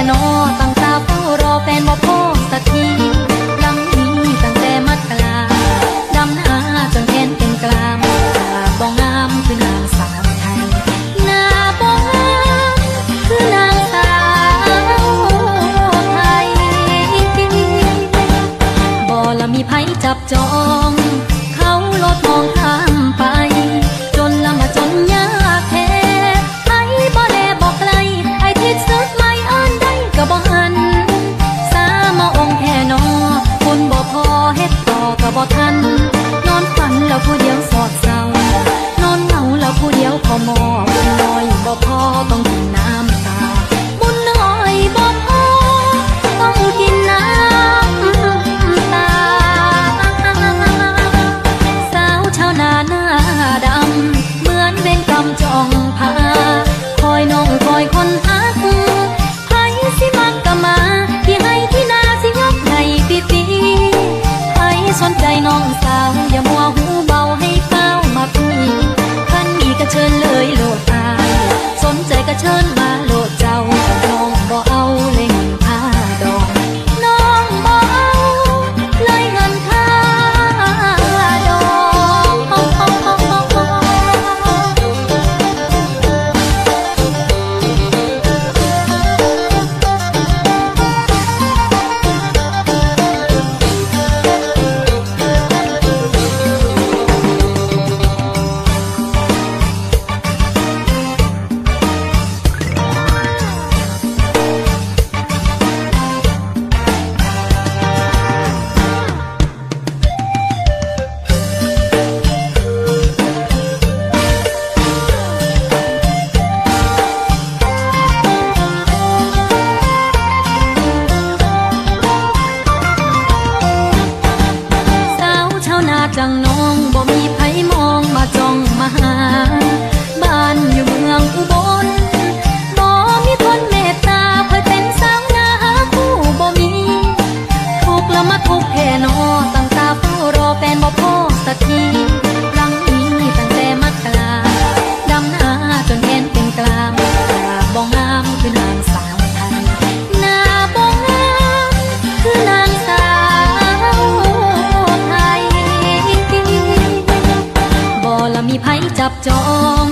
ນໍ ຕັ້ງຕາເຝົ້າລໍແຟນບໍ່ພໍສັກທີ ຫຼັງມີຕັ້ງແຕ່ມັດກະລາ ດຳໜ້າຈົນແຂນເປັນກລາມ ໜ້າບໍ່ງາມຄືນາງສາວໄທ ໜ້າບໍ່ງາມຄືນາງສາວໄທ ບໍ່ລະມີໃຜຈັບຈອງ ເຂົາໂລດມອງຂ້າມໄປ ຈົນລະມາຈົນຍາກແທ້ ໄປບໍ່ແລບໍ່ໄກ ໄອທິດສຸດໄໝເອີ້ນໄດ້ກະບໍ່ຫັນ ສາມາອົງແທ້ນໍ ບຸນບໍ່ພໍເຮັດຕໍ່ກະບໍ່ທັນ ນອນຝັນລາວຜູ້ດຽວສອດເສົ້າ ນອນເຫງົາລາວຜູ້ດຽວຂໍມອບ ບຸນນ້ອຍບໍ່ພໍຕ້ອງກິນນ້ຳຕາ ບຸນນ້ອຍບໍ່ພໍຕ້ອງກິນນ້ຳຕາ ສາວຊາວນາໜ້າດຳ ເໝືອນເວນກຳຈອງພາ ຄອຍນ້ອງຄອຍຄົນຮັກ ໃຜຊິມັກກະມາ ທີ່ໄຮ່ທີ່ນາຊິຍົກໃຫ້ຟຣີໆ ໃຜສົນໃຈນ້ອງສາວ ຢ່າມົວຫູເບົາໃຫ້ຟ້າວມາພີ ຄັນມີກະເຊີນເລີຍໂລດອ້າຍ ສົນໃຈກະເຊີນມາໂລດເຈົ້າ ນ້ອງບໍ່ເອົາເລີຍເງິນຄ່າດອງ ນ້ອງບໍ່ເອົາເລີຍເງິນຄ່າດອງ. ສາວຊາວນາຈັ່ງນ້ອງ ບໍ່ມີໃຜມອງມາຈ້ອງມາຫາ ບ້ານຢູ່ເມືອງອຸບົນ ບໍ່ມີຄົນເມດຕາ ຂ້ອຍເປັນຊາວນາຫາຄູ່ບໍ່ມີ ທຸກລະມາທຸກແທ້ນໍ ຕັ້ງຕາເຝົ້າລໍແຟນບໍ່ພໍສັກທີ ຫຼັງມີຕັ້ງແຕ່ມັດກະລາ ດຳໜ້າຈົນແຂນເປັນກລາມ ໜ້າບໍ່ງາມຄືນາງສາວໄທ ໜ້າບໍ່ງາມຄືນາງສາວໄທ ບໍ່ລະມີໃຜຈັບຈອງ